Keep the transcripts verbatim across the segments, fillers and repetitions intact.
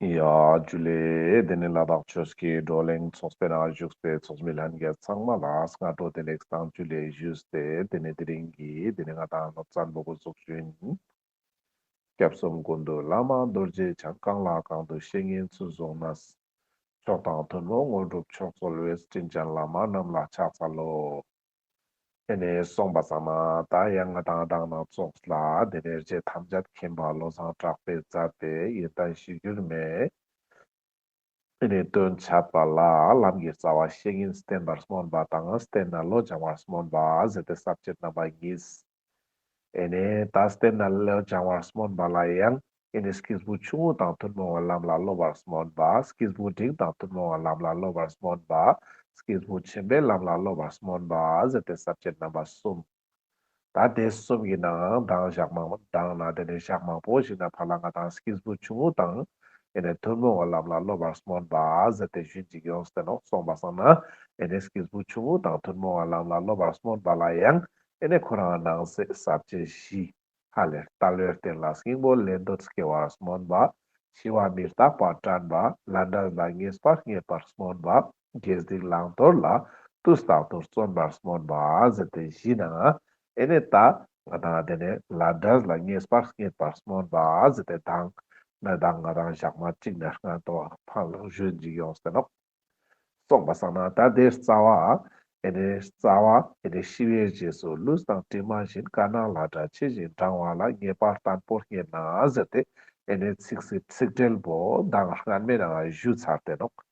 ཡ་ཇུ་ལེ། དེ་ནས་ལ་དྭགས་ཆོས་ཀྱི་བགྲོ་གླེང་ཚོགས་པའི་ནང་བཞུགས་པའི་ཚོགས་མི་ལྷན་རྒྱས་ཚང་མ་ལ་སྔ་དྲོ་བདེ་ལེགས་དང་ཇུ་ལེ་ཞུས་ཏེ། དེ་ནས་དེ་རིང་གི་དེ་ནས་ང་དང་ནོར་བཟང་པོ་གོ་ཟུག་ཞུ་ཡིན། སྐྱབས་གསུམ་ཀུན་འདུས་བླ་མ་རྡོ་རྗེ་འཆང་། གང་ལ་གང་འདུལ་བཤེས་གཉེན་ཚུལ་བཟུང་ནས། མཆོག་དང་ཐུན་མོང་དངོས་གྲུབ་མཆོག་སྩོལ་བའི། དྲིན་ཅན་བླ་མ་རྣམས་ལ་ཕྱག་འཚལ་ལོ། ཨེ་ནས་སོང་པ་སང་ན་ད་ཡང་ང་དང་ང་དང་ནང་ཚོགས་ལ་དེ་ནས་རྗེ་ཐམས་ཅད་མཁྱེན་པ་བློ་བཟང་གྲགས་པས་མཛད་པའི་ཡོན་ཏན་གཞིར་གྱུར་མའི་ཨེ་ནས་དོན་འཆད་པ་ལ་ལམ་གྱི་རྩ་བ་བཤེས་གཉེན་བསྟེན་པར་སྨོན་པ་དང་བསྟེན་ནས་བློ་སྦྱང་བར་སྨོན་པ་ཟེར་ཏེ་ས་བཅད་རྣམ་པ་གཉིས། ཨེ་ནས་ད་བསྟེན་ནས་བློ་སྦྱང་བར་སྨོན་པ་ལ་ཡང་ཨེ་ནས་སྐྱེས་བུ་ཆུང་ངུ་དང་ཐུན་མོང་བའི་ལམ་ལ་སློབ་པར་སྨོན་པ། སྐྱེས་བུ་འབྲིང་དང་ཐུན་མོང་བའི་ལམ་ལ་སློབ་པར་སྨོན་པ། སྐྱེས་བུ་ཆེན་པོའི་ལམ་ལ་སློབ་པར་སྨོན་པ་ཟེར་ཏེ་ས་བཅད་རྣམ་པ་གསུམ། ད་དེ་གསུམ་གྱི་ནང་མདང་ཞག་མང་མདང་ན་དེ་ནས་ཞག་མང་པོ་ཞིག་ན་ཕར་ལ་ང་དང་སྐྱེས་བུ་ཆུང་ངུ་དང་ཨེ་ནས་ཐུན་མོང་བའི་ལམ་ལ་སློབ་པར་སྨོན་པ་ཟེར་ཏེ་ཞུན་ཅིག་ཡོངས་ཏེ་ནོག། སོང་པ་སང་ན་ཨེ་ནས་སྐྱེས་བུ་ཆུང་ངུ་དང་ཐུན་མོང་བའི་ལམ་ལ་སློབ་པར་སྨོན་པ་ལ་ཡང་ཨེ་ནས་ཁོ་རང་ནང་གསེས་ས་བཅད་བཞི། ཧ་ལས་དལ་བའི་རྟེན་ལ་སྙིང་པོ་ལེན་འདོད་སྐྱེ་བར་སྨོན་པ། འཆི་བ་མི་རྟག་པ་དྲན་པ། ལས་འབྲས་ལ་ངེས་པ་རྙེད་པར་སྨོན་པ། དགེ་སྡིག་བླང་དོར་ལ་དུས་རྟག་ཏུ་བརྩོན་པར་སྨོན་པ་ཟེར་ཏེ་བཞི་ནང་ཨེ་ནས་ད་ང་དང་དེ་ནས་ལས་འབྲས་ལ་ངེས་པ་རྙེད་པར་སྨོན་པ་ཟེར་ཏེ་དང་ན་དང་ང་དང་ཞག་མ་གཅིག་ནས་ལྔ་དོ་ཕར་ལ་ཞུན་ཅིག་ཡོངས་ཏེ་ནོག། སོང་པ་སང་ན་ད་དེ་རྩ་བ་ཨེ་ནས་རྩ་བ་ཨེ་ནས་ཤི་བའི་རྗེས་སུ་ལུས་དང་གྲིབ་མ་བཞིན། དཀར་ནག་ལས་འབྲས་ཇི་བཞིན་བགྲང་བ་ལ། ངེས་པ་བརྟན་པོ་རྙེད་ན་ཟེར་ཏེ་ཨེ་ནས་ཚིག་སི་ཚིག་འགྲེལ་པོ་མདང་སྔན་མའི་ནང་ཞུ་ཚར་ཏེ་ནོག།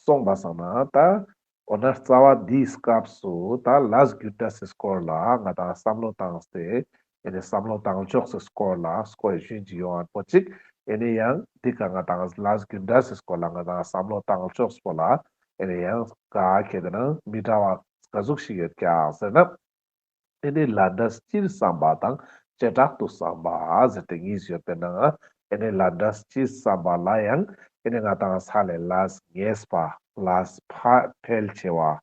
སོང་པ་སང་ན་ད་འོ་ན་རྩ་བ་འདིའི་སྐབས་སུ་ད་ལས་རྒྱུ་འབྲས་སི་སྐོར་ལ་ང་དང་བསམ་བློ་བཏང་སྟེ་ཨེ་ནས་བསམ་བློ་བཏང་ཕྱོགས་སི་སྐོར་ལ་སྐོར་ཞུན་ཅིག་ཡོང་ཨན་པོ་ཅིག། ཨེ་ནས་ཡང་འདི་ཀ་ང་དང་ལས་རྒྱུ་འབྲས་སི་སྐོར་ལ་ང་དང་བསམ་བློ་བཏང་ཕྱོགས་པོ་ལ་ཨེ་ནས་ཡང་ག་ཁེ་དེ་ན་མི་འདྲ་བ་ག་ཟུག་ཞིག་ཡོད་ཀྱག་ཟེར་ན། ཨེ་ནས་ལས་འབྲས་སྤྱིར་བསམ་པ་དང་བྱེ་བྲག་ཏུ་བསམ་པ་ཟེར་ཏེ་གཉིས་ཡོད་པའི་ནང་ཨེ་ནས་ལས་འབྲས་སྤྱིར་བསམ་པ་ལ་ཡང་ཨེ་ནས་ང་དང་ས་ལས་ལས་ངེས་པ། ལས་ཕ་ཕལ་ཆེ་བ།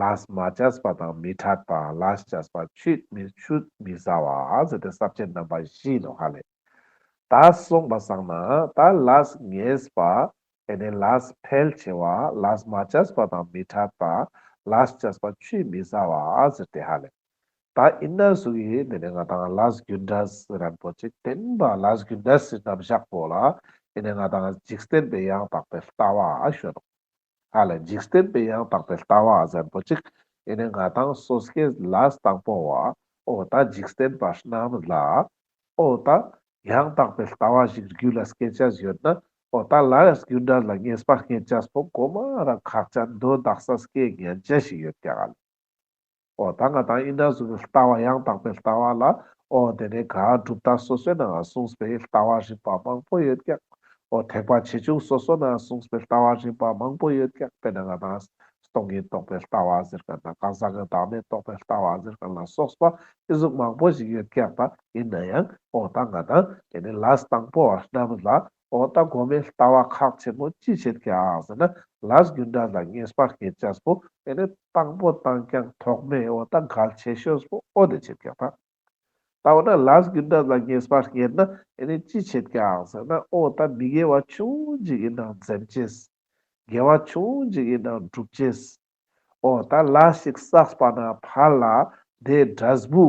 ལས་མ་བྱས་པ་དང་མི་འཕྲད་པ། ལས་བྱས་པ་ཆུད་མི་ཆུད་མི་ཟ་བ་ཟེར་ཏེ་ས་བཅད་རྣམ་པ་བཞི་ནོག་ཧ་ལས། ད་སོང་པ་སང་ན་ད་ལས་ངེས་པ་ཨེ་ནས་ལས་ཕལ་ཆེ་བ། ལས་མ་བྱས་པ་དང་མི་འཕྲད་པ། ལས་བྱས་པ་ཆུད་མི་ཟ་བ་ཟེར་ཏེ་ཧ་ལས། ད་ཨིན་ན་སུ་གི་དེ་ནས་ང་དང་ལས་རྒྱུ་འབྲས་ཟེར་ཨན་པོ་ཅིག་བསྟན་པ་ལས་རྒྱུ་འབྲས་ཟེར་རྣམ་གཞག་པོ་ལ་ཨེ་ནས་ང་དང་འཇིག་རྟེན་པའི་ཡང་དག་པའི་ལྟ་བ་ཞུ་ནོག། ཧ་ལས་འཇིག་རྟེན་པའི་ཡང་དག་པའི་ལྟ་བ་ཟེར་ཨན་པོ་ཅིག་ཨེ་ནས་ང་དང་སོ་སྐྱེ་ལས་དང་པོ་བ་འོ་ད་འཇིག་རྟེན་པ་རྣམས་ལ་འོ་ད་ཡང་དག་པའི་ལྟ་བ་ཞིག་རྒྱུད་ལ་སྐྱེ་ཅེས་ཡོད་ན་འོ་ད་ལས་རྒྱུ་འབྲས་ལ་ངེས་པ་རྙེད་ཅེས་པོ་གོ་མ་རང་ཁག་ཅན་དོན་དག་ས་སྐྱེ་ཉན་ཅེས་ཞིག་ཡོད་ཀྱག་ལེ། འོ་ད་ང་དང་ཨིན་ན་སུ་གི་ལྟ་བ་ཡང་དག་པའི་ལྟ་བ་ལ་འོ་དེ་ནས་ག་གྲུབ་མཐའ་སོ་སོའི་ནང་གསུངས་པའི་ལྟ་བ་རིམ་པ་མང་པོ་ཡོད་ཀྱག། འོ་ཐེག་པ་ཆེ་ཆུང་སོ་སོ་ནང་གསུངས་པའི་ལྟ་བ་རིམ་པ་མང་པོ་ཡོད་ཀྱག། དཔེར་ན་ང་དང་སྟོང་ཉིད་རྟོགས་པའི་ལྟ་བ་ཟེར་མཁན་དང་གང་ཟག་གི་བདག་མེད་རྟོགས་པའི་ལྟ་བ་ཟེར་མཁན་ལ་སོགས་པ་ཨི་ཟུག་མང་པོ་ཞིག་ཡོད་ཀྱག། ད་ཨིན་ན་ཡང་འོ་ད་ང་དང་དེ་ནས་ལས་དང་པོ་བ་རྣམས་ལ་འོ་ད་གོ་མའི་ལྟ་བ་ཁག་ཆེན་མོ་ཅི་བྱེད་ཀྱག་ཟེར་ན་ལས་རྒྱུ་འབྲས་ལ་ངེས་པ་རྙེད་ཅེས་པོ་ཨེ་ནས་དང་པོ་དང་ཀྱང་ཐོག་མའི་འོ་ད་གལ་ཆེ་ཤོས་པོ་འོ་དེ་བྱེད་ཀྱག་ད། ད་འོ་ན་ལས་རྒྱུ་འབྲས་ལ་ངེས་པ་རྙེད་ན་ཨེ་ནས་ཅི་བྱེད་ཀྱག་ཟེར་ན་འོ་ད་མི་དགེ་བ་ཆུང་ཅིག་ཨིན་ནའང་འཛེམ་ཅེས། དགེ་བ་ཆུང་ཅིག་ཨིན་ནའང་སྒྲུབ་ཅེས། འོ་ད་ལས་ཤིག་བསགས་པ་ན་ཕར་ལ་དེ་འབྲས་བུ་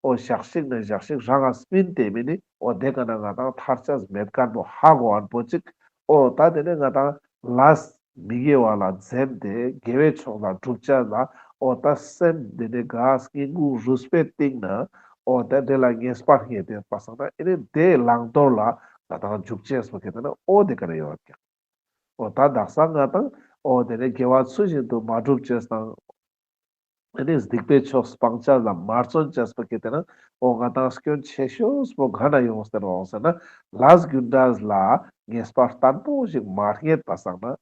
འོ་ཞག་ཞིག་ན་ཞག་ཞིག་རང་ང་སྨིན་ཏེ་མིན་ནི་འོ་དེ་ཀ་ན་ང་དང་ཐར་ཅེས་མེད་མཁན་པོ་ཧ་གོ་ཨན་པོ་ཅིག། འོ་ད་དེ་ནས་ང་དང་ལས་མི་དགེ་བ་ལ་འཛེམ་སྟེ་དགེ་བའི་ཕྱོགས་ལ་སྒྲུབ་ཅེས་ལ་འོ་ད་སེམས་དེ་ནས་ག་སྙིང་ཁུང་རུས་པའི་གཏིང་ན་འོ་ད་དེ་ལ་ངེས་པ་རྙེད་དེ་ཡོད་པ་སང་ན་ཨེ་ནས་དེ་བླང་དོར་ལ་ང་དང་འཇུག་ཅེས་པོ་ཁེ་དེ་ན་འོ་དེ་ཀ་ན་ཡོད་ཀྱག། འོ་ད་དག་ས་ང་དང་འོ་དེ་ནས་དགེ་བ་ཚུལ་བཞིན་དུ་མ་སྒྲུབ་ཅེས་དང་། ཨེ་ནས་སྡིག་པའི་ཕྱོགས་སྤང་ཅེས་ལ་མ་བརྩོན་ཅེས་པོ་ཁེ་དེ་ན་འོ་ང་དང་སྐྱོན་ཆེ་ཤོས་པོ་ག་ན་ཡོངས་ཏེ་ནོག་ཟེར་ན་ལས་རྒྱུ་འབྲས་ལ་ངེས་པ་བརྟན་པོ་ཞིག་མ་རྙེད་པ་སང་ན་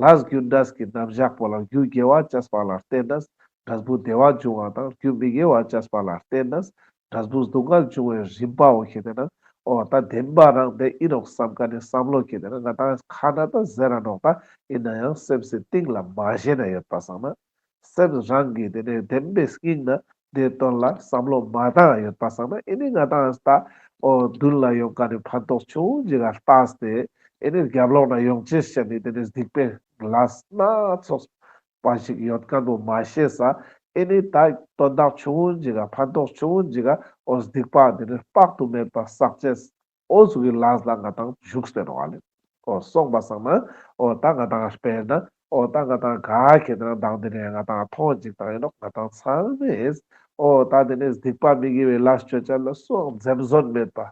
ལས་རྒྱུ་འབྲས་ཀྱི་རྣམ་གཞག་པོ་ལ་རྒྱུ་དགེ་བ་བྱས་པ་ལ་བརྟེན་ནས་འབྲས་བུ་བདེ་བ་འབྱུང་བ་དང་རྒྱུ་མི་དགེ་བ་བྱས་པ་ལ་བརྟེན་ནས་འབྲས་བུ་སྡུག་བསྔལ་འབྱུང་བའི་རིམ་པའོ་ཁེ་དེ་ན་འོ་ད་བདེན་པ་རང་དེ་ཨིན་ནོག་བསམ་མཁན་ནི་བསམ་བློ་ཁེ་དེ་ན་ང་དང་ཁ་ན་ད་ཟེར་ར་ནོག། ད་ཨིན་ན་ཡང་སེམས་སི་གཏིང་ལ་མ་ཞེན་ན་ཡོད་པ་སང་ན་སེམས་རང་གི་དེ་ནས་བདེན་པའི་སྙིང་ན་དེ་དོན་ལ་བསམ་བློ་མ་བཏང་ཡོད་པ་སང་ན་ཨེ་ནས་ང་དང་ད་འོ་མདུན་ལ་ཡོང་མཁན་ནི་ཕན་ཐོགས་ཆུང་ཅིག་ག་ལྟས་ཏེ་ ཨེ་ནི་རྒྱབ་ལོགས་ན་ཡོང་ཅེས་ཤེས་ནི་དེ་ནི་སྡིག་པའི་ལས་སྣ་ཚོགས་པ་ཞིག་ཡོད་མཁན་པོ་མ་ཤེས་ས། ཨེ་ནི་ད་དོན་དག་ཆུང་ངུན་ཅིག་ག་ཕན་ཐོགས་ཆུང་ངུན་ཅིག་ག་འོ་སྡིག་པ་དེ་ནི་དཔག་ཏུ་མེད་པ་བསགས་ཅེས། འོ་ཟུག་གི་ལས་ལ་ང་ཏང་ཞུགས་ཏེ་ནོག་ལེ། འོ་སོང་པ་སང་ན་འོ་ད་ང་ཏང་དཔེར་ན་འོ་ད་ང་ཏང་ག་ཁེ་ཏེ་ན་དང་དེ་ནས་ང་ཏང་མཐོང་ཅིག་དང་ཡིན་ནོག། ང་ཏང་ཚང་མས་འོ་ད་དེ་ནས་སྡིག་པ་མི་དགེ་བའི་ལས་ཅོ་ཅེས་ལ་སུའང་འཛེམ་ཟོན་མེད་པ།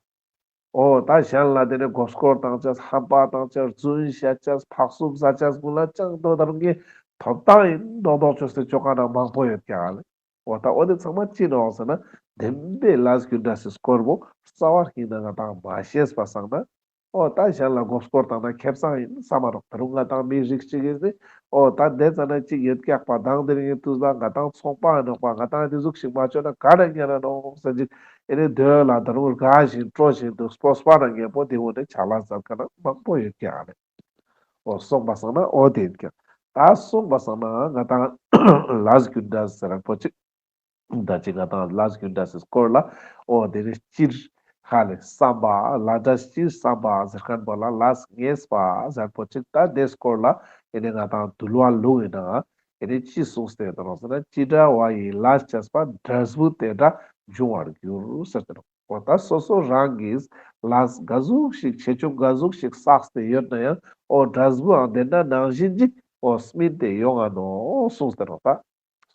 འོ་ད་གཞན་ལ་དེ་ནས་མགོ་སྐོར་བཏང་ཅེས། ཧམ་པ་བཏང་ཅེས། རྫུན་བཤད་ཅེས། ཕག་སུབ་ཟ་ཅེས་གུན་ལ་ཅང་དོ་དར་གི་ཐོབ་ཐང་ཡིན་མདོག་མདོག་ཅོས་ཏེ་ཅོ་མཁན་མང་པོ་ཡོད་ཀྱག་ལེ། འོ་ད་འོ་དེ་ཚང་མ་ཅི་ནོག་ཟེར་ན་བདེན་པའི་ལས་རྒྱུ་འབྲས་སི་སྐོར་པོ་རྩ་བ་ཉིད་ནས་ང་ཏང་མ་ཤེས་པ་སང་ན། འོ་ད་གཞན་ལ་མགོ་སྐོར་བཏང་ན་ཁེ་བཟང་ཡིན་བསམ་མ་ནོག། ད་རུང་ང་ཏང་མི་རིགས་ཅིག་ཡིན་ཏེ་འོ་ད་དེ་ཙ་ན་ཅིག་ཡོད་ཀྱག་པ་དང་དེ་རིང་གི་དུས་ལ་ང་ཏང་ཚོང་པ་ཡིན་ནོག་པ། ང་ཏང་དེ་ཟུག་ཞིག་མ་ཅོས་ན་ག་ན་ཉན་ན་ནོག་ཟེར་ཅིག་ཨེ་ནི་དོན་ལ་ད་རུང་དགའ་བཞིན་སྤྲོ་བཞིན་དུ་སྤོབས་པ་ན་ངན་པོ་དེ་འོ་ནས་ཆ་ལ་ཟ་མཁན་མང་པོ་ཡོད་ཀྱག་ལེ། འོ་སོང་པ་སང་ན་འོ་དེ་ཡིན་ཀྱག། ད་སོང་པ་སང་ན་ང་ཏང་ལས་རྒྱུ་འབྲས་ཟེར་རན་པོ་ཅིག། ད་ཅི་ང་ཏང་ལས་རྒྱུ་འབྲས་སི་སྐོར་ལ་འོ་དེ་ནི་སྤྱིར་ཧ་ལེ་བསམ་པ་ལས་འབྲས་སྤྱིར་བསམ་པ་ཟེར་མཁན་པོ་ལ་ལས་ངེས་པ་ཟེར་རན་པོ་ཅིག། ད་དེ་སྐོར་ལ་ཨེ་ནི་ང་ཏང་འདུལ་བ་ལུང་ཡིན་ན་ཨེ་ནི་ཅི་གསུངས་ཏེ་ཡོད་ནོག་ཟེར་ན། ཅི་འདྲ་བ་ཡི་ལས་བྱས་པ། འབྲས་བུ་དེ་འདྲ་འབྱུང་བར་འགྱུར་ཟེར་ཏེ་ནོག། འོ་ད་སོ་སོ་རང་གིས་ལས་ག་ཟུག་ཞིག་ཆེ་ཆུང་ག་ཟུག་ཞིག་བསགས་ཏེ་ཡོད་ན་ཡང་འོ་འབྲས་བུའང་དེ་འདྲ་ནང་བཞིན་ཅིག་འོ་སྨིན་ཏེ་ཡོང་ང་ནོག་གསུངས་ཏེ་ནོག། ད་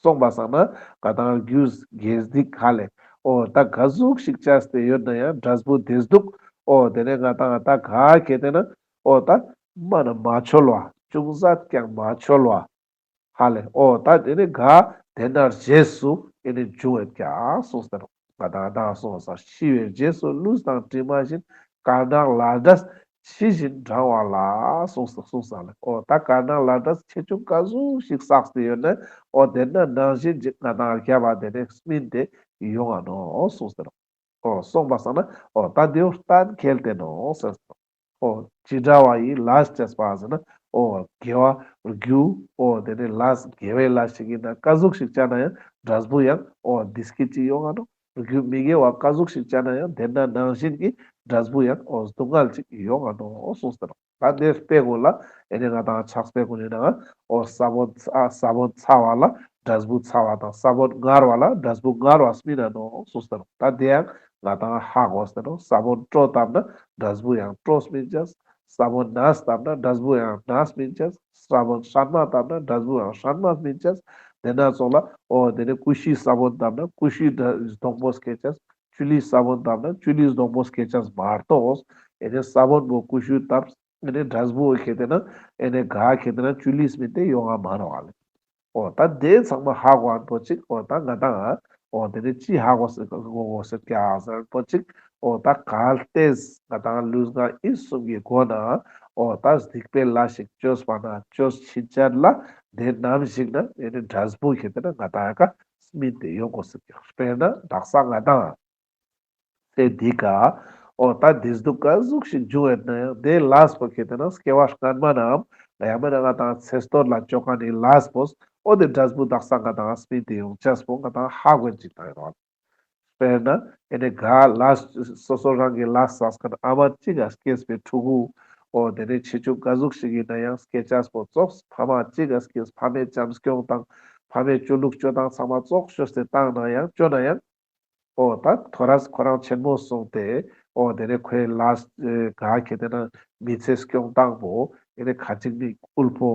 སོང་པ་སང་ན་ང་ཏང་རྒྱུ་དགེ་སྡིག་ཧ་ལེ་འོ་ད་ག་ཟུག་ཞིག་བྱས་ཏེ་ཡོད་ན་ཡང་འབྲས་བུ་དེ་སྡུག། འོ་དེ་ནས་ང་ཏང་ད་ག་ཁེ་ཏེ་ན་འོ་ད་མ་ན་མ་འཆོལ་བ་ཅུང་ཟད་ཀྱང་མ་འཆོལ་བ། ཧ་ལེ། འོ་ད་དེ་ནི་ག་དེ་ན་རྗེས་སུ་ཨེ་ནི་འབྱུང་བའི་ཀྱང་གསུངས་ཏེ་ནོག། ང་ཏང་ད་སོང་ས་ཤི་བའི་རྗེས་སུ་ལུས་དང་གྲིབ་མ་བཞིན། དཀར་ནག་ལས་འབྲས་ཇི་བཞིན་འབྲང་བ་ལ་གསུངས་ས་གསུངས་ས་ལེ། འོ་ད་དཀར་ནག་ལས་འབྲས་ཆེ་ཆུང་ག་ཟུག་ཞིག་བསགས་ཏེ་ཡོད་ན་འོ་དེ་ན་ནང་བཞིན་ཅིག་ང་ཏང་རྒྱབ་པ་དེ་ནི་སྨིན་ཏེ་ཡོང་ང་ནོག་གསུངས་ཏེ་ནོག། འོ་སོང་པ་སང་ན་འོ་ད་དེའོ་གཏན་འཁེལ་ཏེ་ནོག་ཟེར། འོ་ཅི་འདྲ་བ་ཡི་ལས་བྱས་པ་ཟེར་ན་འོ་དགེ་བ་རྒྱུ་འོ་དེ་ནི་ལས་དགེ་བའི་ལས་ཤིག་ཡིན་ན་ག་ཟུག་ཞིག་བྱས་ན་ཡང་འབྲས་བུ་ཡང་འོ་བདེ་སྐྱིད་ཅིག་ཡོང་ང་ནོག། རྒྱུ་མི་དགེ་བ་ག་ཟུག་ཞིག་བྱས་ན་ཡང་དེ་འདྲ་ནང་བཞིན་གྱི་འབྲས་བུ་ཡང་འོ་སྡུག་བསྔལ་ཅིག་ཡོང་ང་ནོག་གསུངས་ཏེ་ནོག། ད་དེ་དཔེ་གུན་ལ་ཨེ་ནི་ང་ཏང་ཕྱག་དཔེ་གུན་ནི་ནང་འོ་ས་བོན་ཚ་ས་བོན་ཚ་བ་ལ་འབྲས་བུ་ཚ་བ་དང་ས་བོན་མངར་བ་ལ་འབྲས་བུ་མངར་བ་སྨིན་ན་ནོག་གསུངས་ཏེ་ནོག། ད་དེ་ཡང་ང་ཏང་ཧ་གོ་ཟེར་ནོག། ས་བོན་སྤྲོ་བཏབ་ན་འབྲས་བུ་ཡང་སྤྲོ་སྨིན་ཅེས། ས་བོན་ནས་བཏབ་ན་འབྲས་བུ་ཡང་ནས་སྨིན་ཅེས། ས་བོན་སྲན་མ་བཏབ་ན་འབྲས་བུ་ཡང་སྲན་མ་སྨིན་ཅེས། དེ་ན་ཙོགས་ལ་འོ་དེ་ནི་ཀུ་ཤུའི་ས་བོན་བཏབ་ན་ཀུ་ཤུའི་སྡོང་པོ་སྐྱེ་ཅེས། ཅུ་ལིའི་ས་བོན་བཏབ་ན་ཅུ་ལིའི་སྡོང་པོ་སྐྱེ་ཅེས་མ་གཏོགས་ཨེ་ནི་ས་བོན་པོ་ཀུ་ཤུ་བཏབ་ཨེ་ནི་འབྲས་བུ་ཁེ་ཏེ་ན་ཨེ་ནི་ག་ཁེ་ཏེ་ན་ཅུ་ལི་སྨིན་ཏེ་ཡོང་ང་མ་ནོག་ལེ། འོ་ད་དེ་ཚང་མ་ཧ་གོ་ཨན་པོ་ཅིག། འོ་ད་ང་ཏང་འོ་དེ་ནི་ཅི་ཧ་གོ་ཟེར་གོ་གོ་ཟེར་ཀྱག་ཟེར་པོ་ཅིག། འོ་ད་གལ་ཏེ་ང་ཏང་ལུས་ངག་ཡིད་གསུམ་གྱི་སྒོ་ན་འོ་ད་སྡིག་པའི་ལས་ཤིག་ཅོས་པ་ན་ཅོས་ཕྱིན་ཆད་ལ་དེ་ནམ་ཞིག་ན་ཨེ་ནི་འབྲས་བུ་ཁེ་ཏེ་ན་ང་ཏང་ཡ་ག་སྨིན་ཏེ་ཡོང་གོ་ཟེར་ཀྱག། དཔེར་ན་དག་ས་ང་ཏང་ཚེ་འདི་ཀ་འོ་ད་བདེ་སྡུག་ག་ཟུག་ཞིག་འབྱུང་ཡོད་ན་ཡང་དེ་ལས་པོ་ཁེ་ཏེ་ན་སྐྱེ་བ་སྔན་མ་ནའམ་ཡང་མེད་ན་ང་ཏང་ཚེ་སྟོད་ལ་ཅོ་མཁན་ནི་ལས་པོ་འོ་དེ་འབྲས་བུ་དག་ས་ང་ཏང་སྨིན་ཏེ་ཡོང་ཅེས་པོ་ང་ཏང་ཧ་གོ་ཅིག་ཏང་ཡོད། དཔེར་ན་ཨེ་ནི་ག་ལས་སོ་སོ་རང་གི་ལས་བསགས་མཁན་ཨ་མ་གཅིག་ག་སྐྱེས་པའི་ཕྲུ་གུ་འོ་དེ་ནི་ཆེ་ཆུང་ག་ཟུག་ཞིག་ཡིན་ན་ཡང་སྐྱེ་ཅེས་པོ་ཙོགས་ཕ་མ་གཅིག་ག་སྐྱེས་ཕ་མའི་བྱམས་སྐྱོང་དང་ཕ་མའི་ཅོ་ལུགས་ཅོ་སྟངས་ཚང་མ་ཙོགས་ཤོས་ཏེ་བཏང་ན་ཡང་ཅོ་ན་ཡང་འོ་ད་ཐོ་རས་ཁོ་རང་ཆེན་མོ་སོང་སྟེ་འོ་དེ་ནས་ཁོའི་ལས་ག་ཁེ་ཏེ་ན་མི་ཚེ་སྐྱོང་སྟངས་པོ་ཨེ་ནི་ཁ་ཅིག་ནི་དབུལ་པོ་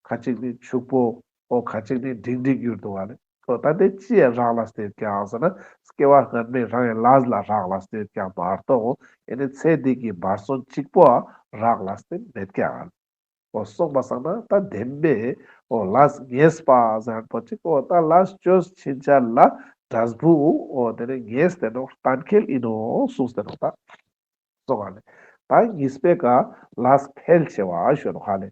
ཁ་ཅིག་ནི་ཕྱུག་པོ་འོ་ཁ་ཅིག་ནི་འབྲིང་འབྲིང་གྱུར་འདུག་བ་ལེ། འོ་ད་དེ་ཅི་ཡ་རག་ལས་ཏེ་ཀྱང་ཟེར་ན་སྐྱེ་བ་སྔན་མའི་རང་གི་ལས་ལ་རག་ལས་ཏེ་ཀྱང་མ་གཏོགས་ཨེ་ནི་ཚེ་འདི་གི་བར་གསེང་གཅིག་པོ་རག་ལས་ཏེ་མེད་ཀྱང་། འོ་སོང་པ་སང་ན་ད་བདེན་པའི་འོ་ལས་ངེས་པ་ཟེར་པོ་ཅིག། འོ་ད་ལས་ཅོས་ཕྱིན་ཆད་ལ་འབྲས་བུ་འོ་དེ་ནི་ངེས་ཏེ་ནོག། གཏན་འཁེལ་ཨིན་ནོག་གསུངས་ཏེ་ནོག། ད་སོང་བ་ལེ། ད་གཉིས་པའི་ཀ་ལས་འཕེལ་ཆེ་བ་ཞུ་ནོག་ཧ་ལེ།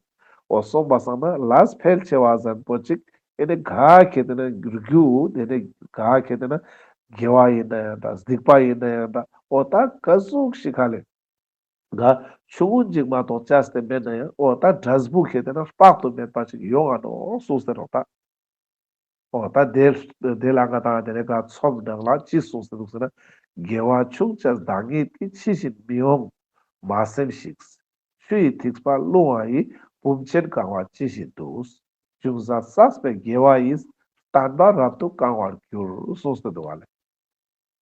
འོ་སོང་པ་སང་ན་ལས་འཕེལ་ཆེ་བ་ཟེར་པོ་ཅིག། ཨེ་ནི་ག་ཁེ་ཏེ་ན་རྒྱུ་དེ་ནི་ག་ཁེ་ཏེ་ན་དགེ་བ་ཡིན་ན་ཡང་འདྲ་སྡིག་པ་ཡིན་ན་ཡང་འདྲ་འོ་ད་ག་ཟུག་ཞིག་ཧ་ལེ། ག་ཆུང་ངུན་ཅིག་མ་གཏོགས་བྱས་ཏེ་མེད་ན་ཡང་འོ་ད་འབྲས་བུ་ཁེ་ཏེ་ན་དཔག་ཏུ་མེད་པ་ཅིག་ཡོང་ང་ནོག་གསུངས་ཏེ་ནོག་ད། འོ་ད་དེ་དེ་ལ་ང་ཏང་དེ་ནས་ག་ཚོམས་ནང་ལ་ཅི་གསུངས་ཏེ་འདུག་ཟེར་ན། དགེ་བ་ཆུང་བྱས་བདག་ཉིད་ཀྱི། ཕྱི་བཞིན་མི་འོང་མ་སེམས་ཤིག། ཆུ་ཡི་ཐིགས་པ་རླུང་བ་ཡིས། བུམ་ཆེན་གང་བ་ཇི་བཞིན་དུ། ཅུང་ཟད་བསགས་པའི་དགེ་བ་ཡིས། བརྟན་པ་རབ་ཏུ་གང་བར་འགྱུར། གསུངས་ཏེ་འདུག་བ་ལེ།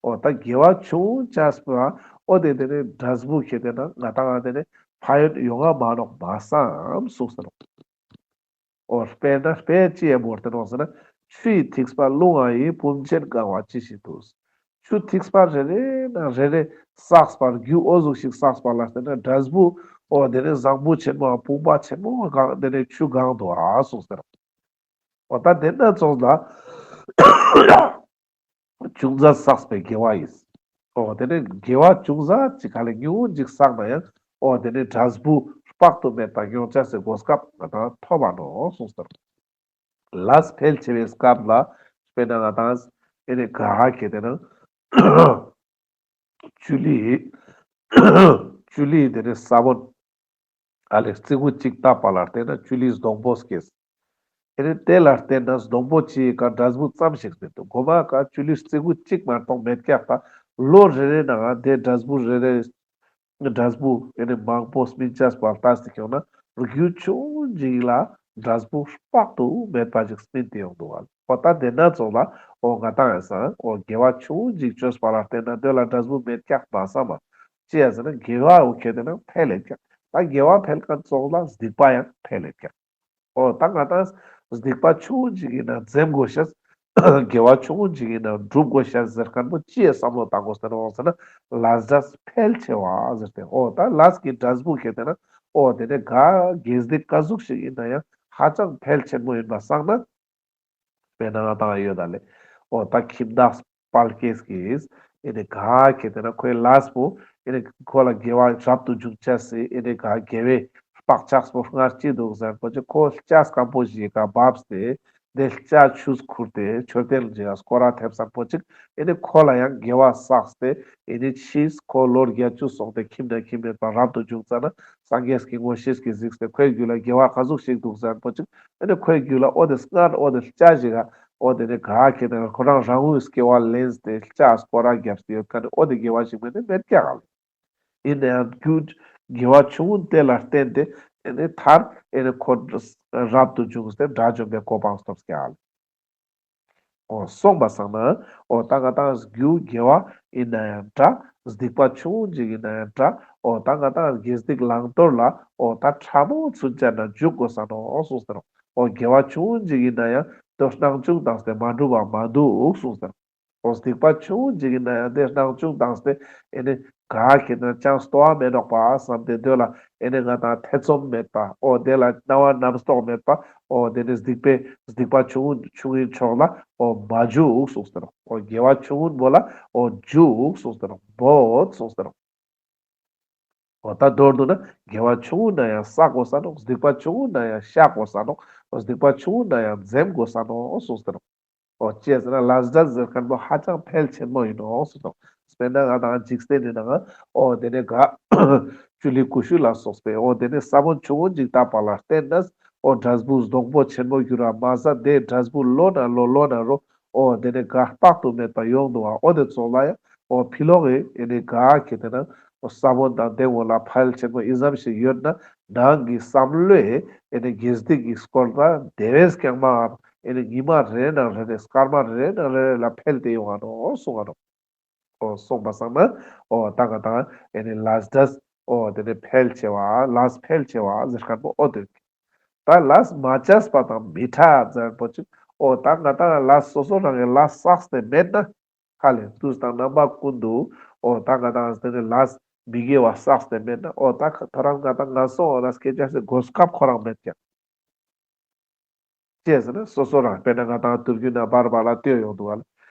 འོ་ད་དགེ་བ་ཆུང་ཆེས་པོ་འོ་དེ་དེ་ནི་འབྲས་བུ་ཁྱེར་ཏེ་ན་ང་ཏང་དེ་ནི་ཕན་ཡོན་ཡོང་ང་མ་ནོག་མ་བསམ་གསུངས་ཏེ་ནོག་འོ་དཔེར་ན་དཔེ་ཅི་ཡང་མོལ་ཏེ་ནོག་ཟེར་ན། ཆུ་ཡི་ཐིགས་པ་རླུང་བ་ཡིས། བུམ་ཆེན་གང་བ་ཇི་བཞིན་དུ། ཆུ་ཐིགས་པ་རེ་རེ་ན་རེ་རེ་བསགས་པར་རྒྱུ་འོ་ཟུག་ཞིག་བསགས་པ་ལ་བརྟེན་ན་འབྲས་བུ་འོ་དེ་ནི་བཟང་པོ་ཆེན་མོ་བུམ་པ་ཆེན་མོ་གང་དེ་ནི་ཆུ་གང་དུ་ཨ་གསུངས་ཏེ་ནོག་འོ་ད་དེ་ན་ཙོགས་ལ། ཅུང་ཟད་བསགས་པའི་དགེ་བ་ཡིས། འོ་དེ་ནི་དགེ་བ་ཅུང་ཟད་ཅིག་ག་ལེ་ཉུང་ངུ་ཅིག་བསགས་ན་ཡང་འོ་དེ་ནི་འབྲས་བུ་དཔག་ཏུ་མེད་པ་མྱོང་ཅེས་སི་གོ་སྐབས་ང་ཏང་ཐོབ་བ་ནོག་གསུངས་ཏེ། ལས་འཕེལ་ཆེ་བའི་སྐབས་ལ་དཔེར་ན་ང་ཏང་ཨེ་ནི་ག་ཁྱེར་ཏེ་ན་ཅུ་ལི་ཅུ་ལི་དེ་ནི་ས་བོན། ཨ་ལེ་རྩི་གུ་གཅིག་བཏབ་པ་ལ་བརྟེན་ན་ཅུ་ལི་སྡོང་པོ་སྐྱེས། ཨེ་ནི་དེ་ལ་བརྟེན་ན་སྡོང་པོ་ཅིག་ག་འབྲས་བུ་ཙམ་ཞིག་མི་འདུག་གོ་མ་ཀ་ཅུ་ལི་རྩི་གུ་གཅིག་མ་གཏོགས་མེད་ཀྱག་ད་ལོ་རེ་རེ་ནང་དེ་འབྲས་བུ་རེ་རེ་འབྲས་བུ་ཨེ་ནི་མང་པོ་སྨིན་ཅེས་པ་ལྟས་ཏེ་ཁྱོང་ན་རྒྱུ་ཆུང་ཅིག་ལ་འབྲས་བུ་དཔག་ཏུ་མེད་པ་ཅིག་སྨིན་ཏེ་ཡོང་འདུག་བ། འོ་ད་དེ་ན་ཙོགས་ལ་འོ་ང་ཏང་ཡང་སང་འོ་དགེ་བ་ཆུང་ཅིག་ཅོས་པ་ལ་བརྟེན་ན་དེ་ལ་འབྲས་བུ་མེད་ཀྱག་མ་བསམ་མ། ཅི་ཡ་ཟེར་ན་དགེ་བ་འོ་ཁྱེར་ཏེ་ན་འཕེལ་ལེ་ཀྱག་ད་དགེ་བ་འཕེལ་མཁན་ཙོགས་ལ་སྡིག་པ་ཡང་འཕེལ་ལེ་ཀྱག་འོ་ད་ང་ཏང་སྡིག་པ་ཆུང་ཅིག་ཡིན་ན་འཛེམ་དགོས་ཤེས། དགེ་བ་ཆུང་ཅིག་ཡིན་ན་སྒྲུབ་དགོས་ཤེས་ཟེར་མཁན་པོ་ཅི་ཡ་བསམ་བློ་བཏང་དགོས་ཟེར་ན་འོ་ཟེར་ན་ལས་འབྲས་འཕེལ་ཆེ་བ་ཟེར་ཏེ་འོ་ད་ལས་ཀྱི་འབྲས་བུ་ཁྱེར་ཏེ་ན་འོ་དེ་ནི་ག་དགེ་སྡིག་ག་ཟུག་ཞིག་ཡིན་ན་ཡང་ཧ་ཅང་འཕེལ་ཆེན་མོ་ཡིན་པ་བསམ་ན། དཔེར་ན་ང་ཏང་ཡོད་ད་ལེ། འོ་ད་ཁྱིམ་བདག་དཔལ་སྐྱེས་ཀྱིས་ཨེ་ནི་ག་ཁྱེར་ཏེ་ན་ཁོའི་ལས་པོ་ཨེ་ནི་ཁོ་ལ་དགེ་བ་རབ་ཏུ་འབྱུང་ཅེས་སི་ཨེ་ནི་ག་དགེ་བའི་བག་ཆགས་པོ་སྔར་ཅི་འདུག་ཟེར་པོ་ཅིག་ཁོ་ལྕགས་སྐམ་པོ་ཞིག་ག་བབས་ཏེ་དེ་ལྕགས་ཆུས་ཁུར་ཏེ་མཆོད་རྟེན་ཞིག་ག་སྐོར་ར་ཐེབས་ཟེར་པོ་ཅིག་ཨེ་ནི་ཁོ་ལ་ཡང་དགེ་བ་བསགས་ཏེ་ཨེ་ནི་ཕྱིས་ཁོ་ལོ་བརྒྱད་ཅུ་སོང་སྟེ་ཁྱིམ་ནས་ཁྱིམ་མེད་པ་རབ་ཏུ་བྱུང་ཙ་ན་སངས་རྒྱས་ཀྱི་མངོན་ཤེས་ཀྱིས་གཟིགས་ཏེ་ཁོའི་རྒྱུད་ལ་དགེ་བ་ག་ཟུག་ཞིག་འདུག་ཟེར་པོ་ཅིག་ཨེ་ནི་ཁོའི་རྒྱུད་ལ་འོ་དེ་སྔར་འོ་དེ་ལྕགས་ཞིག་ག་འོ་དེ་ནི་ག་ཁྱེར་ཏེ་ན་ཁོ་རང་རང་འོད་སྐྱེ་བ་ལེན་ཏེ་ལྕགས་སྐོར་ར་བརྒྱབ་སྟེ་ཡོད་མཁན་ནི་འོ་དེ་དགེ་བ་ཞིག་མེད་ནི་མེད་ཀྱག་ཨ་ལེ། ཡིན་ན་ཡང་རྒྱུ་དགེ་བ་ཆུང་ངུ་དེ་ལ་བརྟེན་ཏེ་ཨེ་ནི་མཐར་ཨེ་ནི་ཁོ་རབ་ཏུ་བྱུང་སྟེ་དགྲ་བཅོམ་པའི་གོ་འཕང་ཐོབ་ཀྱག་ཨ་ལེ། འོ་སོང་པ་སང་ན་འོ་ད་ང་ཏང་རྒྱུ་དགེ་བ་ཡིན་ན་ཡང་འདྲ། སྡིག་པ་ཆུང་ངུ་ཅིག་ཡིན་ན་ཡང་འདྲ། འོ་ད་ང་ཏང་དགེ་སྡིག་བླང་དོར་ལ་འོ་ད་ཕྲ་མོ་ཚུན་ཆད་ན་འཇུག་དགོས་ས་ནོག་གསུངས་ཏེ་ནོག་འོ་དགེ་བ་ཆུང་ངུ་ཅིག་ཡིན་ན་ཡང་དེ་སྣང་ཆུང་བཏང་སྟེ་མ་འགྲུབ་པ་མ་འདུག་གསུངས་ཏེ་ནོག་འོ་སྡིག་པ་ཆུང་ངུ་ཅིག་ཡིན་ན་ཡང་དེ་སྣང་ཆུང་བཏང་སྟེ་ཨེ་ནི་ག་ཁྱེར་ན་ཅང་སྟོ་བ་མེད་ནོག་པ་བསམ་སྟེ་དེ་ལ་ཨེ་ནི་ང་ཏང་ཐེ་ཚོམ་མེད་པ། འོ་དེ་ལ་སྣང་བ་རྣམ་རྟོག་མེད་པ། འོ་དེ་ནི་སྡིག་པའི་སྡིག་པ་ཆུང་ངུ་ཆུང་ངུའི་ཕྱོགས་ལ་འོ་མ་འཇུག་གསུངས་ཏེ་ནོག་འོ་དགེ་བ་ཆུང་ངུ་བོ་ལ་འོ་འཇུག་གསུངས་ཏེ་ནོག་འབོད་གསུངས་ཏེ་ནོག་འོ་ད་མདོར་བསྡུ་ན་དགེ་བ་ཆུང་ངུ་ན་ཡང་བསགས་དགོས་ས་ནོག་སྡིག་པ་ཆུང་ངུ་ན་ཡང་བཤགས་དགོས་ས་ནོག་འོ་སྡིག་པ་ཆུང་ངུ་ན་ཡང་འཛེམ་དགོས་ས་ནོག་གསུངས་ཏེ་ནོག་འོ་ཅི་ཟེར་ན་ལས་འབྲས་ཟེར་མཁན་པོ་ཧ་ཅང་འཕེལ་ཆེན་མོ་ཡིན་ནོག་གསུངས་ཏེ་ནོག་དཔེར་ན་ང་ཏང་འཇིག་རྟེན་ནི་ནང་འོ་དེ་ནི་ག་ཅུ་ལི་ཀུ་ཤུ་ལ་སོགས་པའི་འོ་དེ་ནི་ས་བོན་ཆུང་ངུ་ཅིག་བཏབ་པ་ལ་བརྟེན་ནས་འོ་འབྲས་བུ་སྡོང་པོ་ཆེན་མོ་འགྱུར་བ་མ་ཟད་དེ་འབྲས་བུ་ལོ་ན་ལོ་ལོ་ན་རོ་འོ་དེ་ནི་ག་དཔག་ཏུ་མེད་པ་ཡོང་འདུག་བ། འོ་དེ་ཙོགས་ལ་ཡང་འོ་ཕི་ལོག་གི་ཨེ་ནི་ག་ཁྱེར་ཏེ་ན་འོ་ས་བོན་དང་དེ་འོ་ལ་འཕེལ་ཆེན་མོ་ཨི་ཙམ་ཞིག་ཡོད་ན་ནང་གི་བསམ་བློའི་ཨེ་ནི་དགེ་སྡིག་གི་སྐོར་ལ་དེ་བས་ཀྱང་མ་ཨེ་ནི་ཉི་མ་རེ་ནང་རེ་རེ་སྐར་མ་རེ་ནང་རེ་རེ་ལ་འཕེལ་ཏེ་ཡོང་ང་ནོག་གསུང་ང་ནོག་འོ་སོང་པ་སང་ན་འོ་ད་ང་ཏང་ཨེ་ནི་ལས་འབྲས་འོ་དེ་ནི་འཕེལ་ཆེ་བ་ལས་འཕེལ་ཆེ་བ་ཟེར་མཁན་པོ་འོ་དེ། ད་ལས་མ་བྱས་པ་དང་མི་འཕྲད་ཟེར་པོ་ཅིག་འོ་ད་ང་ཏང་ལས་སོ་སོ་རང་གི་ལས་བསགས་ཏེ་མེད་ན་ཧ་ལེ་དུས་དང་རྣམ་པ་ཀུན་ཏུ་འོ་ད་ང་ཏང་དེ་ནི་ལས་མི་དགེ་བ་བསགས་ཏེ་མེད་ན་འོ་ད་ཁ་ཐོ་རང་ང་ཏང་ང་སོ་འོ་ན་སྐྱེ་ཅེས་སི་གོ་སྐབས་ཁོ་རང་མེད་ཀྱག་ཅི་ཟེར་ན་སོ་སོ་རང་དཔེར་ན་ང་ཏང་དུར་རྒྱུན་ན་བར་བར་ལ་ལྟོས་ཡོང་འདུག་བ་ལ།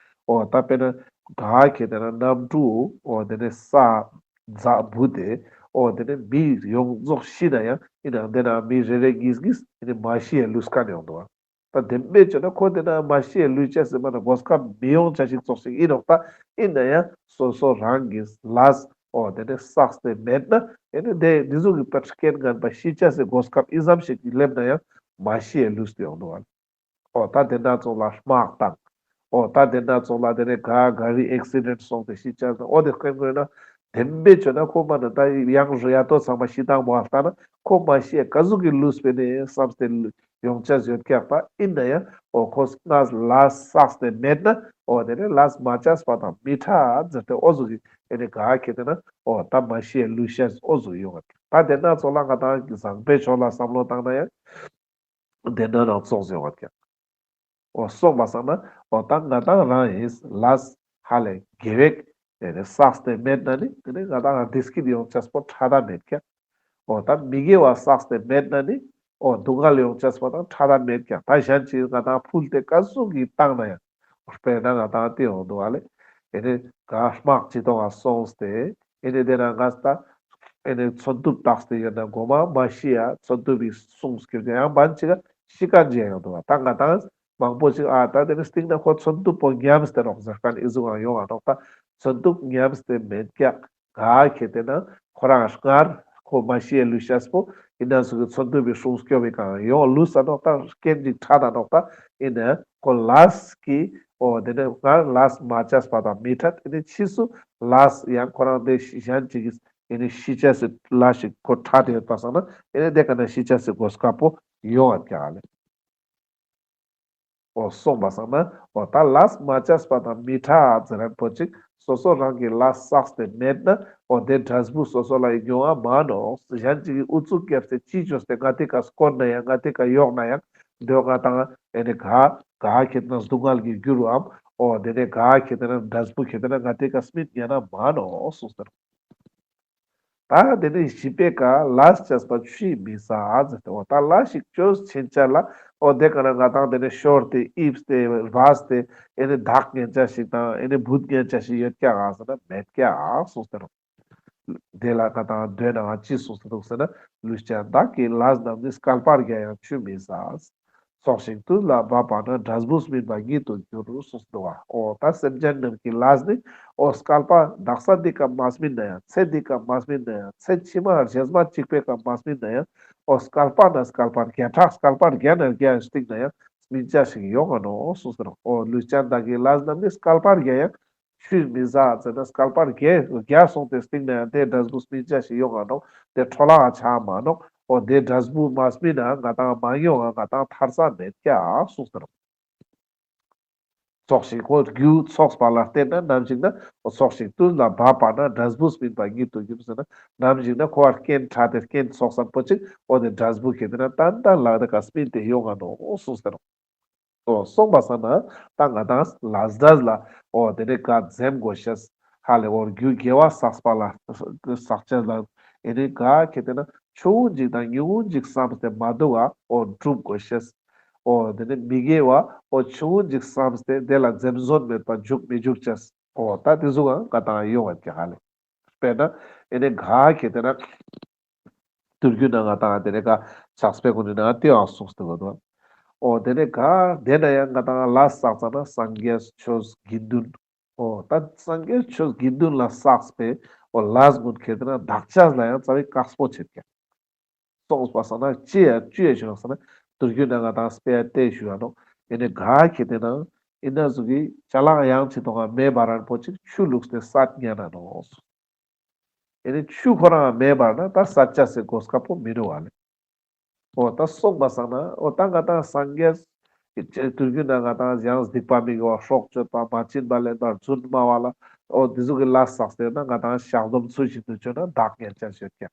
འོ་ད་དཔེར་ན་ག་ཁྱེར་ཏེ་ན་གནམ་གྲུ་འོ་དེ་ནི་ས་འཛག་བུ་དེ་འོ་དེ་ནི་མི་ཡོངས་རྫོགས་ཤི་ན་ཡང་ཡིན་ནའང་དེ་ན་མི་རེ་རེ་གཉིས་གཉིས་ཡིན་ནི་མ་ཤི་ཡ་ལུས་མཁན་ཡོང་འདུག་བ། ད་དེ་མེད་ཅེ་ན་ཁོ་དེ་ན་མ་ཤི་ཡ་ལུས་ཅེས་ཟེར་མ་ན་གོ་སྐབས་མི་ཡོང་ཅེས་ཞིག་ཙོགས་ཤིག་ཡིན་ནོག་ད་ཡིན་ན་ཡང་སོ་སོ་རང་གི་ལས་འོ་དེ་ནི་བསགས་ཏེ་མེད་ན་ཨེ་ནི་དེ་འདི་ཟུག་གི་པར་རྐྱེན་ངན་པ་ཤི་ཅེས་སི་གོ་སྐབས་ཨི་ཙམ་ཞིག་གི་སླེབས་ན་ཡང་མ་ཤི་ཡ་ལུས་ཏེ་ཡོང་འདུག་བ། འོ་ད་དེ་ན་ཙོགས་ལ་དམག་དང་། འོ་ད་དེ་ན་ཙོགས་ལ་དེ་ནི་ག་ག་རི་ཨེག་སི་ཌེན་སོང་སྟེ་ཤི་ཅེས་ན་འོ་དེ་སྐད་ངོས་ན་ བདེན་པའི་ཆོས་ན་ཁོ་མ་ན་ད་ཡང་ཡ་ཏོ་ཚང་མ་ཤི་སྟངས་པོ་ལྟ་ན་ཁོ་མ་ཤི་ཡ་ག་ཟུག་གི་ལུས་པེ་ནེ་བསམ་སྟེ་ཡོང་ཆ་ཡོད་ཀྱག་པ། ཨིན་ན་ཡང་འོ་ཁོ་སྔར་ལས་བསགས་ཏེ་མེད་ན་འོ་དེ་ནེ་ལས་མ་བྱས་པ་དང་མི་འཕྲད་ཟེར་ཏེ་འོ་ཟུག་གི་ཨེ་ནེ་ག་ཁེ་ཏེ་ན་འོ་ད་མ་ཤི་ཡ་ལུས་ཤེས་འོ་ཟུག་ཡོང་བ། ད་དེ་ན་ཚོགས་ལ་ང་ཏང་བཟང་པོའི་ཕྱོགས་ལ་བསམ་བློ་བཏང་ན་ཡང་དེ་ན་རང་ཚོགས་ཡོང་བ་ཀྱག། འོ་སོང་པ་སང་ན་འོ་ད་ང་ཏང་རང་ཡིན་ལས་ཧ་ལས་དགེ་བའི་དེ་ནེ་བསགས་ཏེ་མེད་ན་ནི་དེ་ནེ་ང་ཏང་བདེ་སྐྱིད་ཡོང་ཆས་པོ་འཕྲད་ད་མེད་ཀྱག། འོ་ད་མི་དགེ་བ་བསགས་ཏེ་མེད་ན་ནི་འོ་སྡུག་བསྔལ་ཡོང་ཆས་པོ་དང་འཕྲད་ད་མེད་ཀྱག། ད་གཞན་གྱིས་ང་ཏང་ཕུལ་ཏེ་ག་ཟུག་གི་བཏང་ན་ཡང་། དཔེར་ན་ང་ཏང་དེ་ཡོང་འདུག་ཨ་ལེ། ཨེ་ནེ་ག་དམག་ཅིག་ཏོ་ང་སོང་སྟེ་ཨེ་ནེ་དེ་ན་ང་ད་ཨེ་ནེ་མཚོན་ཐུབ་བཏགས་ཏེ་ཡོད་ན་གོ་མ་མ་ཤི་ཡ་མཚོན་ཐུབ་པའི་སྲུང་སྐྱོབ་ཀྱི་ཡང་བན་ཅིག་ག་ཤི་ཁན་ཅིག་ཡང་ཡོང་འདུག་ཨ། ད་ང་ཏང་མང་པོ་ཅིག་ཨ་ད་དེ་ནེ་སྟིང་ན་ཁོ་མཚོན་ཐུབ་པོ་ཉམས་ཏེ་རོགས་ཟེར་ཁན་ཨི་ཟུག་ཡང་ཡོང་ང་ནོག། ད་མཚོན་ཐུབ་ཉམས་ཏེ་མེད་ཀྱག། ག་ཁེ་ཏེ་ན་ཁོ་རང་སྔར་ཁོ་མ་ཤི་ཡ་ལུས་ཤེས་པོ་ཨིན་ན་ཟུག་གི་མཚོན་ཐུབ་པའི་སྲུང་སྐྱོབ་པའི་གང་ཡོང་ལུས་ས་ནོག། ད་རྐྱེན་ཅིག་འཕྲད་ད་ནོག། ད་ཨིན་ན་ཁོ་ལས་ཀྱི་འོ་དེ་ནེ་སྔར་ལས་མ་བྱས་པ་དང་མི་འཕྲད། ཨེ་ནེ་ཕྱིས་སུ་ལས་ཡང་ཁོ་རང་དེ་གཞན་ཅིག་གིས་ཨེ་ནེ་ཤི་ཆ་སི་ལས་ཤིག་ཁོ་འཕྲད་དེ་ཡོད་པ་སང་ན་ཨེ་ནེ་དེ་ཀ་ན་ཤི་ཆ་སི་གོ་སྐབས་པོ་ཡོང་བ་ཀྱག་ཨ་ལེ། འོ་སོང་པ་སང་ན་འོ་ད་ལས་མ་བྱས་པ་དང་མི་འཕྲད་ཟེར་རན་པོ་ཅིག་སོ་སོ་རང་གི་ལས་བསགས་ཏེ་མེད་ན་འོ་དེ་འབྲས་བུ་སོ་སོ་ལ་ཡོང་ང་མ་ནོག། གཞན་ཅིག་གི་ཨུ་ཚུགས་བརྒྱབ་སྟེ་ཅི་བཅོས་ཏེ་ང་དེ་ཀ་སྐོར་ན་ཡང་ང་དེ་ཀ་ཡོག་ན་ཡང་དེ་ང་ཏང་ཨེ་ནེ་ག་ག་ཁེ་ཏེ་ན་སྡུག་བསྔལ་གྱི་རྒྱུ་རུའམ་འོ་དེ་ནེ་ག་ཁེ་ཏེ་ན་འབྲས་བུ་ཁེ་ཏེ་ན་ང་དེ་ཀ་སྨིན་ཉན་ན་མ་ནོག་གསུངས་ཏེ། ད་དེ་ནེ་བཞི་པའི་ཀ་ལས་བྱས་པ་ཆུས་མི་ཟ་ཟེར་ཏེ། འོ་ད་ལས་ཤིག་བཅོས་ཆེན་ཆ་ལ་འོ་དེ་ཀ་ན་ང་ཏང་དེ་ནེ་ཤོར་ཏེ་ཨིབས་ཏེ་བས་ཏེ་ཨེ་ནེ་དག་ཉན་ཆ་ཞིག་དང་ཨེ་ནེ་བུད་ཉན་ཆ་ཞིག་ཡོད་ཀྱག་ག་ཟེར་ན་མེད་ཀྱག་གསུངས་ཏེ་ནོག། དེ་ལ་ང་ཏང་དོན་ན་ཅི་གསུངས་ཏེ་འདུག་ཟེར་ན། ལུས་ཅན་བདག་གི་ལས་རྣམས་ནི། བསྐལ་པར་བརྒྱ་ཡང་ཆུས་མི་ཟ། ཚོགས་ཤིང་དུས་ལ་བབ་པ་ན། འབྲས་བུ་སྨིན་པ་ཉིད་དུ་འགྱུར། གསུངས་འདུག་པ། འོ་ད་སེམས་ཅན་རྣམས་ཀྱི་ལས་ནི་འོ་བསྐལ་པ་དག་ས་འདི་ཀ་མ་སྨིན་ན་ཡང་ཚེ་འདི་ཀ་མ་སྨིན་ན་ཡང་ཚེ་ཕྱི་མ་རྗེས་མ་གཅིག་པའི་ཀ་མ་སྨིན་ན་ཡང་འོ་བསྐལ་པ་ན་བསྐལ་པ་བརྒྱ་ཕྲག་བསྐལ་པ་བརྒྱ་ན་བརྒྱ་སྟིང་ན་ཡང་སྨིན་ཆ་ཞིག་ཡོང་ང་ནོག་གསུངས་ཟེར། འོ་ལུས་ཅན་བདག་གི་ལས་རྣམས་ནི། བསྐལ་པར་བརྒྱ་ཡང་ཆུས་མི་ཟ་ཟེར་ན་བསྐལ་པ་བརྒྱ་བརྒྱ་སོང་སྟེ་སྟིང་ན་ཡང་དེ་འབྲས་བུ་སྨིན་ཆ་ཞིག་ཡོང་ང་ནོག། དེ་འཕྲོ་བརླག་ཆ་མ་ནོག། འོ་དེ་འབྲས་བུ་མ་སྨིན་ན་ང་ཏང་མ་ཡོང་ང་ང་ཏང་ཐར་ས་མེད་ཀྱག་གསུངས་ཟེར། ཚོགས་ཤིང་འོ་རྒྱུ་ཚོགས་པ་ལ་བརྟེན་ན་ནམ་ཞིག་ན་འོ་ཚོགས་ཤིང་དུས་ལ་བབ་པ་ན། འབྲས་བུ་སྨིན་པ་ཉིད་དུ་འགྱུར་ཟེར་ན་ནམ་ཞིག་ན་ཁོ་བ་རྐྱེན་འཕྲད་དེ་རྐྱེན་ཚོགས་སམ་པོ་ཅིག་འོ་དེ་འབྲས་བུ་ཁེ་ཏེ་ན་ཏན་ཏན་ལ་དེ་ཀ་སྨིན་ཏེ་ཡོང་ང་ནོག་གསུངས་ཟེར། འོ་སོང་པ་སང་ན་ད་ང་ཏང་ལས་འབྲས་ལ་འོ་དེ་ནེ་ག་འཛེམ་དགོས་ཤེས། ཧ་ལས་འོ་རྒྱུ་དགེ་བ་བསགས་པ་ལ་བསགས་ཅེས་ལ་ཨེ་ནེ་ག་ཁེ་ཏེ་ན་ཆུང་ངུ་ཅིག་དང་ཉུང་ངུ་ཅིག་བསམས་ཏེ་མ་འདུག་ག་འོ་སྒྲུབ་དགོས་ཤེས། འོ་དེ་ནེ་མི་དགེ་བ་འོ་ཆུང་ངུ་ཅིག་བསམས་ཏེ་དེ་ལ་འཛེམ་ཟོན་མེད་པ་འཇུག་མི་འཇུག་ཅེས། འོ་ད་དེ་ཟུག་ག་ང་ཏང་ཡོང་བ་ཀྱག་ཧ་ལས། དཔེར་ན་ཨེ་ནེ་ག་ཁེ་ཏེ་ན་དུས་རྒྱུན་ན་ང་ཏང་དེ་ནེ་ག་ཕྱག་དཔེ་གུན་ནི་ནང་དེ་ཡང་གསུངས་ཏེ་འདུག། འོ་དེ་ནེ་ག་དེ་ན་ཡང་ང་ཏང་ལས་བསགས་ཙ་ན་སངས་རྒྱས་ཆོས་དགེ་འདུན། འོ་ད་སངས་རྒྱས་ཆོས་དགེ་འདུན་ལ་བསགས་པའི་འོ་ལས་གུན་ཁེ་ཏེ་ན་དག་ཅེས་ལ་ཡང་རྩ་བའི་དཀགས་པོ་ཆེ་ཀྱག། སོང་པ་སང་ན་ཅི་ཡ་ཅི་ཡ་ཞུ་ན་སང་ན་དུས་རྒྱུན་ན་ང་ཏང་དཔེ་ཡ་དེ་ཞུ་ཡ་ནོག། ཨེ་ནེ་ག་ཁེ་ཏེ་ན་ཨེ་ནེ་ཟུག་གི་ཅ་ལག་ཡང་ཅི་ཏོང་ང་མེད་པ་རན་པོ་ཅིག་ཆུ་བླུགས་ཏེ་བསད་ཉན་ན་ནོག། ཨེ་ནེ་ཆུ་ཁོ་རང་མེད་པ་ན་ད་བསད་ཅེས་སི་གོ་སྐབས་པོ་མི་འདུག་ག་ལེ། འོ་ད་སོང་པ་སང་ན་འོ་ད་ང་ཏང་སངས་རྒྱས་དུས་རྒྱུན་ན་ང་ཏང་ཡང་སྡིག་པ་མི་དགེ་བ་སྲོག་གཅོད་པ་མ་བྱིན་པ་ལེན་པ་རྫུན་སྨྲ་བ་ལ་འོ་དེ་ཟུག་གི་ལས་བསགས་ཏེ་ན་ང་ཏང་བཤགས་སྡོམ་ཚུལ་བཞིན་དུ་བཅོས་ན་དག་ཉན་ཅེས་ཡོད་ཀྱག།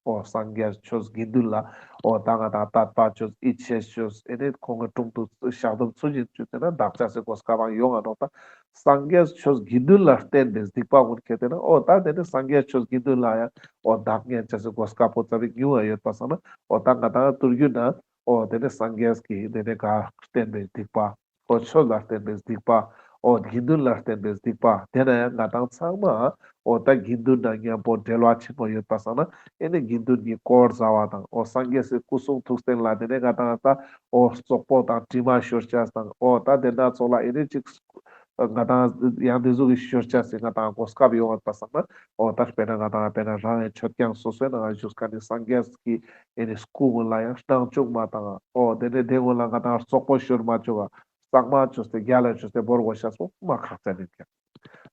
འོ་སངས་རྒྱས་ཆོས་དགེ་འདུན་ལ་འོ་ད་ང་ཏང་དད་པ་བཅོས་ཡིད་ཆེས་བཅོས་ཨེ་ནེ་ཁོང་གི་དྲུང་དུ་བཤགས་སྡོམ་ཚུལ་བཞིན་བཅོས་ཏེ་ན་དག་ཅེས་སི་གོ་སྐབས་ཡང་ཡོང་ང་ནོག། ད་སངས་རྒྱས་ཆོས་དགེ་འདུན་ལ་བརྟེན་པའི་སྡིག་པ་གུན་ཁེ་ཏེ་ན་འོ་ད་དེ་ནེ་སངས་རྒྱས་ཆོས་དགེ་འདུན་ལ་ཡང་འོ་དག་ཉན་ཅེས་སི་གོ་སྐབས་པོ་རྩ་བའི་ཉུང་ང་ཡོད་པ་སང་ན་འོ་ད་ང་ཏང་དུས་རྒྱུན་ན་འོ་དེ་ནེ་སངས་རྒྱས་ཀྱི་དེ་ནེ་ག་བརྟེན་པའི་སྡིག་པ། འོ་ཆོས་ལ་བརྟེན་པའི་སྡིག་པ། འོ་དགེ་འདུན་ལ་བརྟེན་པའི་སྡིག་པ། དེ་ན་ཡང་ང་ཏང་ཚང་མ་འོ་ད་དགེ་འདུན་དང་མཉམ་པོ་འབྲེལ་བ་ཆེན་པོ་ཡོད་པ་སང་ན་ཨེ་ནེ་དགེ་འདུན་གྱི་དཀོར་ཟ་བ་དང་འོ་སངས་རྒྱས་སི་སྐུ་གསུང་ཐུགས་རྟེན་ལ་དེ་ནེ་ང་ཏང་ད་འོ་རྩོག་པོ་དང་དྲི་མ་ཤོར་ཅེས་དང་འོ་ད་དེ་ན་ཚོགས་ལ་ཨེ་ནེ་ཅིག་ང་ཏང་ཡང་དེ་ཟུག་གི་ཤོར་ཅེས་སི་ང་ཏང་གོ་སྐབས་ཡོང་བ་པ་སང་ན་འོ་ད་དཔེར་ན་ང་ཏང་དཔེར་ན་རང་ཡང་མཆོད་ཀྱང་སོ་སོའི་ནང་བཞུགས་ཀ་ནི་སངས་རྒྱས་ཀྱི་ཨེ་ནེ་སྐུ་གུན་ལ་ཡང་སྣང་ཆུང་མ་བཏང་འོ་དེ་ནེ་དེ་གུན་ལ་ང་ཏང་རྩོག་པོ་ཤོར་མ་བཅུག་ག་གཙང་མ་བཅོས་ཏེ་རྒྱལ་ལ་བཅོས་ཏེ་བོར་དགོས་ཤེས་པོ་མ་ཁག་ཅན་ཡིན་ཀྱག།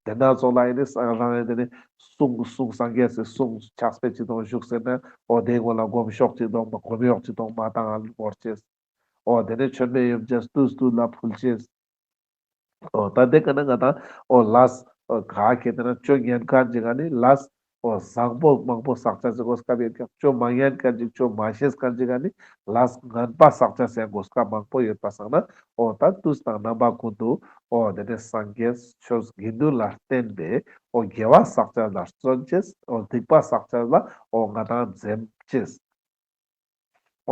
དེ་ན་ཚོགས་ལ་ཨེ་ནི་སང་རང་ཨེ་དེ་ནི་གསུང་གསུང་སངས་རྒྱས་སི་གསུང་ཕྱག་དཔེ་ཅིག་དང་བཞུགས་ཟེར་ན་འོ་དེ་གོ་ལ་སྒོམ་ཤོག་ཅིག་དང་སྒོམ་ཡོག་ཅིག་དང་མ་བཏང་ཨ་ལ་བོར་ཅེས། འོ་དེ་ནི་མཆོད་མེ་ཡོམ་ཅེས་དུས་དུས་ལ་ཕུལ་ཅེས། འོ་ད་དེ་ཀ་ན་ང་དང་འོ་ལས་འོ་ག་ཁེ་དེ་ན་ཅོ་ཉན་ཁན་ཅིག་ག་ནི་ལས་འོ་བཟང་པོ་མང་པོ་བསགས་ཅེས་སི་གོ་སྐབས་ཡོད་ཀྱག་ཅོ་མ་ཉན་ཁན་ཅིག་ཅོ་མ་ཤེས་ཁན་ཅིག་ག་ནི་ལས་ངན་པ་བསགས་ཅེས་སི་གོ་སྐབས་མང་པོ་ཡོད་པ་སང་ན་འོ་ད་དུས་དང་རྣམ་པ་ཀུན་ཏུ་འོ་དེ་ནི་སངས་རྒྱས་ཆོས་དགེ་འདུན་ལ་བརྟེན་པའི་འོ་དགེ་བ་བསགས་ཅེས་ལ་བརྩོན་ཅེས། འོ་སྡིག་པ་བསགས་ཅེས་ལ་འོ་ང་དང་འཛེམ་ཅེས།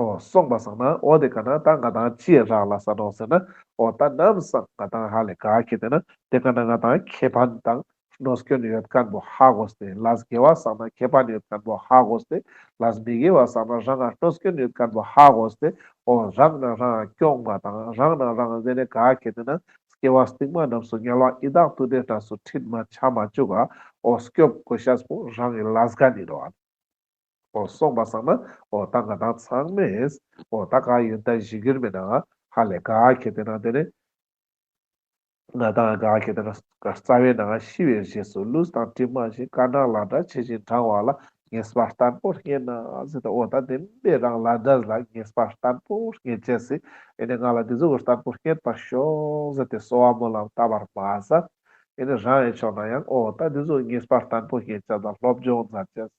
འོ་སོང་པ་སང་ན་འོ་དེ་ཀ་ན་ད་ང་དང་ཅི་རག་ལས་ནོག་ཟེར་ན་འོ་ད་ནམ་སང་ང་དང་ཧ་ལས་ག་ཁེ་དེ་ན་དེ་ཀ་ན་ང་དང་ཁེ་ཕན་དང་གནོད་སྐྱོན་ཡོད་ཁན་བོ་ཧ་གོ་སྟེ་ལས་དགེ་བ་བསགས་ན་ཁེ་ཕན་ཡོད་ཁན་བོ་ཧ་གོ་སྟེ་ལས་མི་དགེ་བ་བསགས་ན་རང་ང་གནོད་སྐྱོན་ཡོད་ཁན་བོ་ཧ་གོ་སྟེ་འོ་རང་ན་རང་ང་སྐྱོང་བ་དང་རང་ན་རང་ང་ཟེར་ནས་ག་ཁེ་དེ་ན་སྐྱེ་བ་སྟིང་མ་རྣམས་སུ་དམྱལ་བ་ཡི་དྭགས་དུད་འགྲོའི་གནས་སུ་ཁྲིད་མ་ཆ་མ་བཅུག་ག་འོ་སྐྱོབ་དགོས་ཤེས་པོ་རང་གི་ལས་ཀ་ནི་རོ། འོ་སོང་པ་སང་ན་འོ་ད་ང་དང་ཚང་མས་འོ་ད་ག་ཡོན་ཏན་གཞིར་གྱུར་མའི་ནང་ཧ་ལས་ག་ཁེ་དེ་ན་དེ་ནི་ང་དང་ག་ཁེ་དེ་ན་རྩ་བའི་ནང་ཤི་བའི་རྗེས་སུ་ལུས་དང་གྲིབ་མ་བཞིན་དཀར་ནག་ལས་འབྲས་ཇི་བཞིན་འབྲང་བ་ལ་ངེས་པ་བརྟན་པོ་རྙེད་ན་ཟེར་ཏེ་འོ་ད་བདེན་པའི་རང་ལས་འབྲས་ལ་ངེས་པ་བརྟན་པོ་རྙེད་ཅེས་སི་ཨེ་ནི་ང་ལ་དེ་ཟུག་གི་བརྟན་པོ་རྙེད་པར་ཤོག་ཟེར་ཏེ་གསོལ་བ་སྨོན་ལམ་བཏབ་པར་མ་ཟད། ཨེ་ནི་རང་ཨེ་ཆོག་ན་ཡང་འོ་ད་དེ་ཚོ་ངེས་པ་བརྟན་པོ་རྙེད་ཅེས་དང་སློབ་སྦྱོང་མཛད་ཅེས།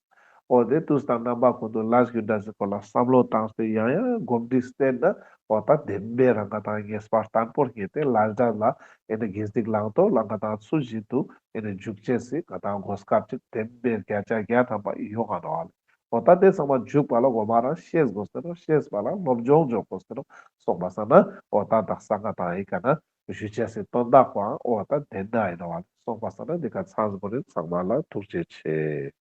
འོ་དེ་དུས་དང་རྣམ་པ་ཀུན་ཏུ་ལས་རྒྱུ་འབྲས་སི་སྐོར་ལ་བསམ་བློ་བཏང་སྟེ་ཡང་ཡང་གོམས་འདྲིས་བསྟེན་ན་འོ་ད་བདེན་པའི་རང་ང་དང་ངེས་པ་བརྟན་པོ་རྙེད་དེ་ལས་འབྲས་ལ་ཨེ་ནི་དགེ་སྡིག་བླང་དོར་ལ་ང་དང་ཚུལ་བཞིན་དུ་ཨེ་ནི་འཇུག་ཅེས་སི་ང་དང་གོ་སྐབས་ཅིག་བདེན་པའི་བརྒྱ་ཆ་བརྒྱ་ཐམ་པ་ཡོང་ང་ནོག་ལེ། འོ་ད་དེ་ཚང་མ་འཇུག་པ་ལ་གོ་མ་རང་ཤེས་དགོས་ཟེར་ནོག་ཤེས་པ་ལ་སློབ་སྦྱོང་འཇོག་དགོས་ཟེར་ནོག་སོང་པ་སང་ན་འོ་ད་དག་ས་ང་དང་ཨི་ཀ་ན་ཞུ་ཅེས་སི་དོན་དག་པོའང་འོ་ད་དེ་ན་ཨིན་ནོག་ལེ། སོང་པ་སང་ན་འདི་ཀ་ཚང་པོ་རེ་ཚང་མ་ལ་ཐུགས་རྗེ་ཆེ།